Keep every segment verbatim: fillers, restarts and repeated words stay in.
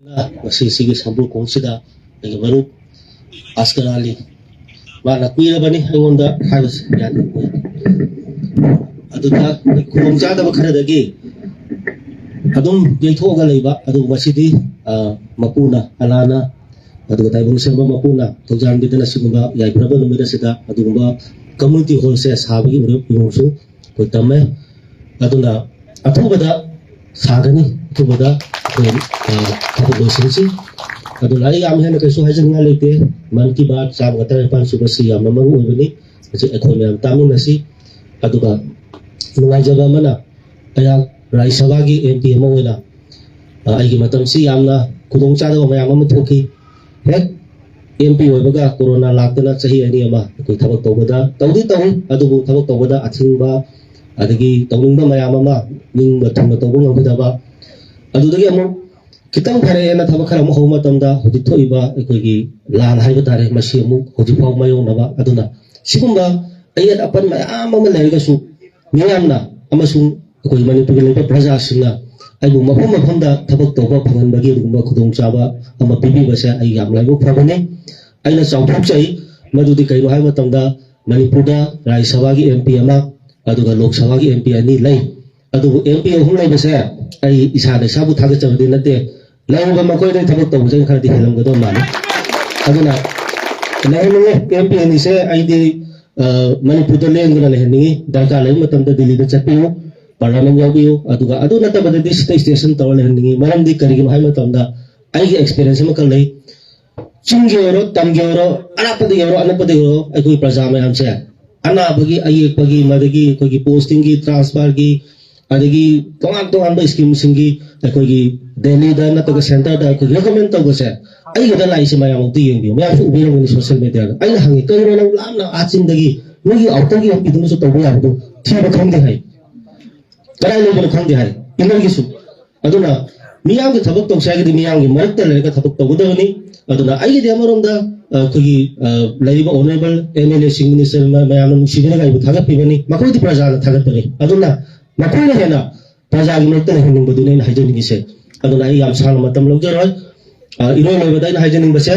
ꯉꯁꯤ ꯁꯤꯒꯤ ꯁꯝꯕ꯭ꯔꯨ ꯈꯣꯡꯁꯤꯗ ꯑꯩꯒꯤ ꯃꯔꯨꯞ ꯑꯁꯀꯔ ꯑꯂꯤ, ꯃꯥꯅ ꯀꯨꯏꯔꯕꯅꯤ ꯑꯩꯉꯣꯟꯗ ꯍꯥꯏꯕꯁꯤ ꯌꯥꯅꯤꯡꯉꯤ꯫ ꯑꯗꯨꯗ ꯈꯨꯗꯣꯡꯆꯥꯗꯕ ꯈꯔꯗꯒꯤ ꯑꯗꯨꯝ ꯌꯩꯊꯣꯛꯑꯒ ꯂꯩꯕ, ꯑꯗꯨꯕꯨ ꯉꯁꯤꯗꯤ, ꯑ, ꯃꯄꯨꯅ, ꯑꯂꯥꯅ, ꯑꯗꯨꯒ ꯇꯥꯏꯕꯪ ꯁꯦꯝꯕ ꯃꯄꯨꯅ ꯊꯧꯖꯥꯟꯕꯤꯗꯅ ꯁꯤꯒꯨꯝꯕ ꯌꯥꯏꯐꯔꯕ ꯅꯨꯃꯤꯠ ꯑꯁꯤꯗ ꯑꯗꯨꯒꯨꯝꯕ community hall ꯁꯦ ꯁꯥꯕꯒꯤ ꯎꯔꯦꯞ ꯏꯍꯨꯜꯁꯨ ꯑꯩꯈꯣꯏ ꯇꯝꯃꯦ꯫ ꯑꯗꯨꯅ ꯑꯊꯨꯕꯗ ꯁꯥꯒꯅꯤ, ꯑꯊꯨꯕꯗ ꯑꯩꯈꯣꯏ, ꯑ, ꯊꯕꯛ ꯂꯣꯏꯁꯤꯟꯁꯤ꯫ ꯑꯗꯨꯅ ꯑꯩ ꯌꯥꯝ ꯍꯦꯟꯅ ꯀꯩꯁꯨ ꯍꯥꯏꯖꯅꯤꯡꯉꯥꯏ ꯂꯩꯇꯦ꯫ ꯃꯟ ꯀꯤ ꯕꯥꯠ ꯆꯥꯝꯃꯒ ꯇꯔꯥꯅꯤꯄꯥꯟ ꯁꯨꯕꯁꯤ ꯌꯥꯝꯅ ꯃꯔꯨ ꯑꯣꯏꯕꯅꯤ꯫ ꯍꯧꯖꯤꯛ ꯑꯩꯈꯣꯏ ꯃꯌꯥꯝ ꯇꯥꯃꯤꯟꯅꯁꯤ꯫ ꯑꯗꯨꯒ ꯅꯨꯡꯉꯥꯏꯖꯕ ꯑꯃꯅ, ꯑꯩꯍꯥꯛ ꯔꯥꯖ꯭ꯌ ꯁꯚꯥꯒꯤ ꯑꯦꯝ ꯄꯤ ꯑꯃ ꯑꯣꯏꯅ, ꯑ, ꯑꯩꯒꯤ ꯃꯇꯝꯁꯤ ꯌꯥꯝꯅ ꯈꯨꯗꯣꯡꯆꯥꯗꯕ ꯃꯌꯥꯝ ꯑꯃ ꯊꯣꯛꯈꯤ꯫ ꯍꯦꯛ ꯑꯦꯝ ꯄꯤ ꯑꯣꯏꯕꯒ ꯀꯣꯔꯣꯅꯥ ꯂꯥꯛꯇꯅ ꯆꯍꯤ ꯑꯅꯤ ꯑꯃ ꯑꯩꯈꯣꯏ ꯊꯕꯛ ꯇꯧꯕꯗ, ꯇꯧꯗꯤ ꯇꯧꯏ, ꯑꯗꯨꯕꯨ ꯊꯕꯛ ꯇꯧꯕꯗ ꯑꯊꯤꯡꯕ, ꯑꯗꯒꯤ ꯇꯧꯅꯤꯡꯕ ꯃꯌꯥꯝ ꯑꯃ ꯅꯤꯡꯕ ꯊꯨꯡꯅ ꯇꯧꯕ ꯉꯝꯈꯤꯗꯕ, ꯑꯗꯨꯗꯒꯤ ꯑꯃꯨꯛ ꯈꯤꯇꯪ ꯐꯔꯛꯑꯦꯅ ꯊꯕꯛ ꯈꯔ ꯑꯃꯨꯛ ꯍꯧꯕ ꯃꯇꯝꯗ ꯍꯧꯖꯤꯛ ꯊꯣꯛꯏꯕ ꯑꯩꯈꯣꯏꯒꯤ ꯂꯥꯟ ꯍꯥꯏꯕ ꯇꯥꯔꯦ, ꯃꯁꯤ ꯑꯃꯨꯛ ꯍꯧꯖꯤꯛꯐꯥꯎ ꯃꯥꯌꯣꯛꯅꯕ꯫ ꯑꯗꯨꯅ ꯁꯤꯒꯨꯝꯕ ꯑꯌꯦꯠ ꯑꯄꯟ ꯃꯌꯥꯝ ꯑꯃ ꯂꯩꯔꯒꯁꯨ ꯃꯤꯌꯥꯝꯅ ꯑꯃꯁꯨꯡ ꯑꯩꯈꯣꯏ ꯃꯅꯤꯄꯨꯔꯒꯤ ꯂꯩꯕ ꯄ꯭ꯔꯖꯥꯁꯤꯡꯅ ꯑꯩꯕꯨ ꯃꯐꯝ ꯃꯐꯝꯗ ꯊꯕꯛ ꯇꯧꯕ ꯐꯪꯍꯟꯕꯒꯤ ꯑꯗꯨꯒꯨꯝꯕ ꯈꯨꯗꯣꯡꯆꯥꯕ ꯑꯃ ꯄꯤꯕꯤꯕꯁꯦ ꯑꯩ ꯌꯥꯝ ꯂꯥꯏꯕꯛ ꯐꯕꯅꯤ꯫ ꯑꯩꯅ ꯆꯥꯎꯊꯣꯛꯆꯩ꯫ ꯃꯗꯨꯗꯤ ꯀꯩꯅꯣ ꯍꯥꯏꯕ ꯃꯇꯝꯗ ꯃꯅꯤꯄꯨꯔꯗ ꯔꯥꯖ꯭ꯌ ꯁꯚꯥꯒꯤ ꯑꯦꯝ ꯄꯤ ꯑꯃ, ꯑꯗꯨꯒ ꯂꯣꯛ ꯁꯚꯥꯒꯤ ꯑꯦꯝ ꯄꯤ ꯑꯅꯤ ꯂꯩ꯫ ꯑꯗꯨꯕꯨ ꯑꯦꯝ ꯄꯤ ꯑꯍꯨꯝ ꯂꯩꯕꯁꯦ ꯑꯩ ꯏꯁꯥꯅ ꯏꯁꯥꯕꯨ ꯊꯥꯒꯠꯆꯕꯗꯤ ꯅꯠꯇꯦ, ꯂꯩꯔꯤꯕ ꯃꯈꯣꯏꯗꯒꯤ ꯊꯕꯛ ꯇꯧꯕꯁꯤꯅ ꯈꯔꯗꯤ ꯍꯦꯜꯂꯝꯒꯗꯧ ꯃꯥꯜꯂꯤ꯫ ꯑꯗꯨꯅ ꯂꯩꯍꯟꯅꯤꯡꯉꯤ, ꯑꯦꯝ ꯄꯤ ꯑꯅꯤꯁꯦ ꯑꯩꯗꯤ, ꯑ, ꯃꯅꯤꯄꯨꯔꯗ ꯂꯦꯡꯗꯅ ꯂꯩꯍꯟꯅꯤꯡꯉꯤ꯫ ꯗꯔꯀꯥꯔ ꯂꯩꯕ ꯃꯇꯝꯗ ꯗꯤꯜꯂꯤꯗ ꯆꯠꯄꯤꯌꯨ, ꯄꯥꯔꯂꯤꯌꯥꯃꯦꯟ ꯌꯥꯎꯕꯤꯌꯨ, ꯑꯗꯨꯒ ꯑꯗꯨ ꯅꯠꯇꯕꯗꯗꯤ ꯁꯤꯗ ꯁ꯭ꯇꯦꯁꯟ ꯇꯧꯔ ꯂꯩꯍꯟꯅꯤꯡꯉꯤ꯫ ꯃꯔꯝꯗꯤ ꯀꯔꯤꯒꯤꯅꯣ ꯍꯥꯏꯕ ꯃꯇꯝꯗ ꯑꯩꯒꯤ ꯑꯦꯛꯁꯄꯤꯔꯤꯌꯦꯟꯁ ꯑꯃꯈꯛ ꯂꯩ꯫ ꯆꯤꯡꯒꯤ ꯑꯣꯏꯔꯣ, ꯇꯝꯒꯤ ꯑꯣꯏꯔꯣ, ꯑꯔꯥꯞꯄꯗꯒꯤ ꯑꯣꯏꯔꯣ, ꯑꯅꯛꯄꯗꯒꯤ ꯑꯣꯏꯔꯣ, ꯑꯩꯈꯣꯏ ꯄ꯭ꯔꯖꯥ ꯃꯌꯥꯝꯁꯦ ꯑꯅꯥꯕꯒꯤ, ꯑꯌꯦꯛꯄꯒꯤ, ꯃꯗꯒꯤ ꯑꯩꯈꯣꯏꯒꯤ ꯄꯣꯁꯇꯤꯡꯒꯤ, ꯇ꯭ꯔꯥꯟꯁꯐꯔꯒꯤ, ꯑꯗꯒꯤ ꯇꯣꯉꯥꯟ ꯇꯣꯉꯥꯟꯕ ꯁ꯭ꯀꯤꯝꯁꯤꯡꯒꯤ ꯑꯩꯈꯣꯏꯒꯤ ꯗꯦꯜꯂꯤꯗ ꯅꯠꯇ꯭ꯔꯒ ꯁꯦꯟꯇꯔꯗ ꯑꯩꯈꯣꯏ ꯔꯤꯀꯃꯦꯟ ꯇꯧꯕꯁꯦ ꯑꯩꯒꯤꯗ ꯂꯥꯛꯏꯁꯦ ꯃꯌꯥꯝ ꯑꯃꯨꯛꯇ ꯌꯦꯡꯕꯤꯌꯨ꯫ ꯃꯌꯥꯝꯁꯨ ꯎꯕꯤꯔꯝꯒꯅꯤ ꯁꯣꯁꯤꯌꯦꯜ ꯃꯦꯗꯤꯌꯥꯗ꯫ ꯑꯩꯅ ꯍꯪꯉꯤ, "ꯀꯩꯅꯣ ꯅꯪ ꯂꯥꯞꯅ ꯑꯥ ꯆꯤꯡꯗꯒꯤ ꯅꯣꯏꯒꯤ ꯑꯥꯎꯇꯔꯒꯤ ꯑꯦꯝ ꯄꯤꯗꯨꯅꯁꯨ ꯇꯧꯕ ꯌꯥꯕꯗꯣ ꯊꯤꯕ ꯈꯪꯗꯦ?" ꯍꯥꯏ꯫ ꯀꯗꯥꯏ ꯂꯩꯕꯅꯣ ꯈꯪꯗꯦ ꯍꯥꯏ, ꯏꯟꯅꯔꯒꯤꯁꯨ꯫ ꯑꯗꯨꯅ ꯃꯤꯌꯥꯝꯒꯤ ꯊꯕꯛ ꯇꯧꯁꯦ ꯍꯥꯏꯔꯒꯗꯤ ꯃꯤꯌꯥꯝꯒꯤ ꯃꯔꯛꯇ ꯂꯩꯔꯒ ꯊꯕꯛ ꯇꯧꯒꯗꯕꯅꯤ꯫ ꯑꯗꯨꯅ ꯑꯩꯒꯤꯗꯤ ꯑꯃꯔꯣꯝꯗ, ꯑ, ꯑꯩꯈꯣꯏꯒꯤ, ꯑ, ꯂꯩꯔꯤꯕ ꯑꯣꯅꯔꯦꯕꯜ ꯑꯦꯝ ꯑꯦꯜ ꯑꯦꯁꯤꯡ, ꯃꯤꯅꯤꯁꯇꯔ ꯃ-, ꯃꯌꯥꯝꯅ ꯅꯨꯡꯁꯤꯕꯤꯔꯒ ꯑꯩꯕꯨ ꯊꯥꯒꯠꯄꯤꯕꯅꯤ, ꯃꯈꯣꯏꯗꯤ ꯄ꯭ꯔꯖꯥꯅ ꯊꯥꯒꯠꯄꯅꯤ꯫ ꯑꯗꯨꯅ ꯃꯈꯣꯏꯅ ꯍꯦꯟꯅ ꯄ꯭ꯔꯖꯥꯒꯤ ꯃꯔꯛꯇ ꯂꯩꯍꯟꯅꯤꯡꯕꯗꯨꯅꯤ ꯑꯩꯅ ꯍꯥꯏꯖꯅꯤꯡꯉꯤꯁꯦ꯫ ꯑꯗꯨꯅ ꯑꯩ ꯌꯥꯝ ꯁꯥꯡꯅ ꯃꯇꯝ ꯂꯧꯖꯔꯣꯏ꯫ ꯑ, ꯏꯔꯣꯏ ꯂꯣꯏꯕꯗ ꯑꯩꯅ ꯍꯥꯏꯖꯅꯤꯡꯕꯁꯦ,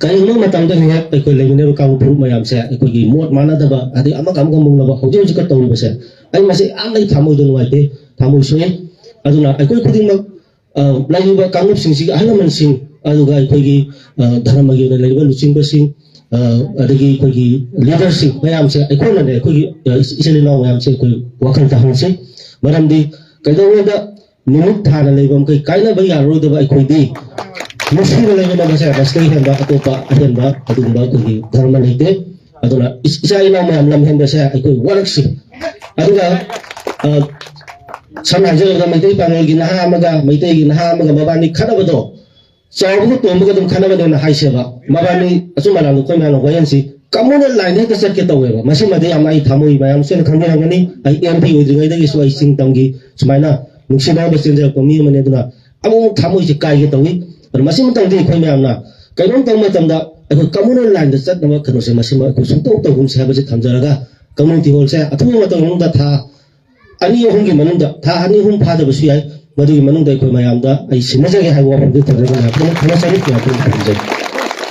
ꯀꯔꯤꯒꯨꯝꯕ ꯃꯇꯝꯗ ꯍꯦꯛ ꯍꯦꯛ ꯑꯩꯈꯣꯏ ꯂꯩꯃꯤꯟꯅꯕ ꯀꯥꯡꯂꯨꯞ ꯐꯨꯔꯨꯞ ꯃꯌꯥꯝꯁꯦ ꯑꯩꯈꯣꯏꯒꯤ ꯃꯣꯠ ꯃꯥꯟꯅꯗꯕ, ꯑꯗꯩ ꯑꯃꯒ ꯑꯃꯒ ꯃꯨꯛꯅꯕ ꯍꯧꯖꯤꯛ ꯍꯧꯖꯤꯛꯀ ꯇꯧꯔꯤꯕꯁꯦ, ꯑꯩ ꯃꯁꯤ ꯌꯥꯝꯅ ꯑꯩ ꯊꯃꯣꯏꯗ ꯅꯨꯡꯉꯥꯏꯇꯦ, ꯊꯃꯣꯏ ꯁꯣꯛꯏ꯫ ꯑꯗꯨꯅ ꯑꯩꯈꯣꯏ ꯈꯨꯗꯤꯡꯃꯛ, ꯑ, ꯂꯩꯔꯤꯕ ꯀꯥꯡꯂꯨꯞꯁꯤꯡꯁꯤꯒꯤ ꯑꯍꯜ ꯂꯃꯟꯁꯤꯡ, ꯑꯗꯨꯒ ꯑꯩꯈꯣꯏꯒꯤ, ꯑ, ꯙꯔꯃꯒꯤ ꯑꯣꯏꯅ ꯂꯩꯔꯤꯕ ꯂꯨꯆꯤꯡꯕꯁꯤꯡ, ꯑ, ꯑꯗꯒꯤ ꯑꯩꯈꯣꯏꯒꯤ ꯂꯤꯗꯔꯁꯤꯡ ꯃꯌꯥꯝꯁꯦ ꯑꯩꯈꯣꯏꯅꯅꯦ, ꯑꯩꯈꯣꯏꯒꯤ, ꯑ, ꯏꯆꯤꯜ ꯏꯅꯥꯎ ꯃꯌꯥꯝꯁꯦ ꯑꯩꯈꯣꯏ ꯋꯥꯈꯜ ꯇꯥꯍꯟꯁꯤ꯫ ꯃꯔꯝꯗꯤ ꯀꯩꯗꯧꯅꯨꯡꯗ ꯅꯨꯃꯤꯠ ꯊꯥꯅ ꯂꯩꯕ ꯃꯈꯩ ꯀꯥꯏꯅꯕ ꯌꯥꯔꯔꯣꯏꯗꯕ ꯑꯩꯈꯣꯏꯗꯤ ꯅꯨꯡꯁꯤꯅ ꯂꯩꯃꯤꯟꯅꯕꯁꯦ ꯃꯁꯤꯗꯩ ꯍꯦꯟꯕ ꯑꯇꯣꯞꯄ ꯑꯍꯦꯟꯕ ꯑꯗꯨꯒꯨꯝꯕ ꯑꯩꯈꯣꯏꯒꯤ ꯙꯔꯃ ꯂꯩꯇꯦ꯫ ꯑꯗꯨꯅ ꯏꯆꯥ ꯏꯅꯥꯎ ꯃꯌꯥꯝ ꯂꯝꯍꯦꯟꯕꯁꯦ ꯑꯩꯈꯣꯏ ꯋꯥꯔꯛꯁꯤ꯫ ꯑꯗꯨꯒ, ꯑ, ꯁꯝꯅ ꯍꯥꯏꯖꯔꯕꯗ ꯃꯩꯇꯩ ꯄꯥꯉꯜꯒꯤ ꯅꯍꯥ ꯑꯃꯒ ꯃꯩꯇꯩꯒꯤ ꯅꯍꯥ ꯑꯃꯒ ꯃꯕꯥꯅꯤ ꯈꯠꯅꯕꯗꯣ ꯆꯥꯎꯕꯒ ꯇꯣꯝꯕꯒ ꯑꯗꯨꯝ ꯈꯠꯅꯕꯅꯦꯅ ꯍꯥꯏꯁꯦꯕ꯫ ꯃꯕꯥꯅꯤ ꯑꯆꯨꯝ ꯑꯔꯥꯟꯗꯣ ꯑꯩꯈꯣꯏ ꯃꯌꯥꯝꯅ ꯋꯥꯌꯦꯜꯁꯤ꯫ ꯀꯃꯨꯅꯦꯜ ꯂꯥꯏꯟꯗ ꯍꯦꯛꯇ ꯆꯠꯀꯦ ꯇꯧꯋꯦꯕ꯫ ꯃꯁꯤꯃꯗꯤ ꯌꯥꯝꯅ ꯑꯩ ꯊꯃꯣꯏ ꯃꯌꯥꯝꯁꯤꯅ ꯈꯪꯕꯤꯔꯝꯒꯅꯤ꯫ ꯑꯩ ꯑꯦꯝ ꯄꯤ ꯑꯣꯏꯗ꯭ꯔꯤꯉꯩꯗꯒꯤꯁꯨ ꯑꯩ ꯆꯤꯡ ꯇꯝꯒꯤ ꯁꯨꯃꯥꯏꯅ ꯅꯨꯡꯁꯤꯅꯕ ꯆꯦꯟꯖꯔꯛꯄ ꯃꯤ ꯑꯃꯅꯤ꯫ ꯑꯗꯨꯅ ꯑꯃꯨꯛ ꯊꯃꯣꯏꯁꯦ ꯀꯥꯏꯒꯦ ꯇꯧꯏ꯫ ꯑꯗꯨꯅ ꯃꯁꯤꯃꯇꯪꯗꯤ ꯑꯩꯈꯣꯏ ꯃꯌꯥꯝꯅ ꯀꯩꯅꯣꯝ ꯇꯧꯕ ꯃꯇꯝꯗ ꯑꯩꯈꯣꯏ ꯀꯃꯨꯅꯦꯜ ꯂꯥꯏꯟꯗ ꯆꯠꯅꯕ ꯀꯩꯅꯣꯁꯦ ꯃꯁꯤꯃ ꯑꯩꯈꯣꯏ ꯁꯨꯡꯇꯧ ꯇꯧꯒꯨꯝꯁꯦ ꯍꯥꯏꯕꯁꯦ ꯊꯝꯖꯔꯒ, ꯀꯝꯃ꯭ꯌꯨꯅꯤꯇꯤ ꯍꯣꯜꯁꯦ ꯑꯊꯨꯕ ꯃꯇꯝ ꯃꯅꯨꯡꯗ ꯊꯥ ꯑꯅꯤ ꯑꯍꯨꯝꯒꯤ ꯃꯅꯨꯡꯗ, ꯊꯥ ꯑꯅꯤ ꯑꯍꯨꯝ ꯐꯥꯗꯕꯁꯨ ꯌꯥꯏ, ꯃꯗꯨꯒꯤ ꯃꯅꯨꯡꯗ ꯑꯩꯈꯣꯏ ꯃꯌꯥꯝꯗ ꯑꯩ ꯁꯤꯟꯅꯖꯒꯦ ꯍꯥꯏꯕ ꯋꯥꯐꯝꯗꯨ ꯊꯝꯖꯔꯒ ꯉꯥꯏꯍꯥꯛꯇꯪ ꯊꯝꯖꯔꯤ꯫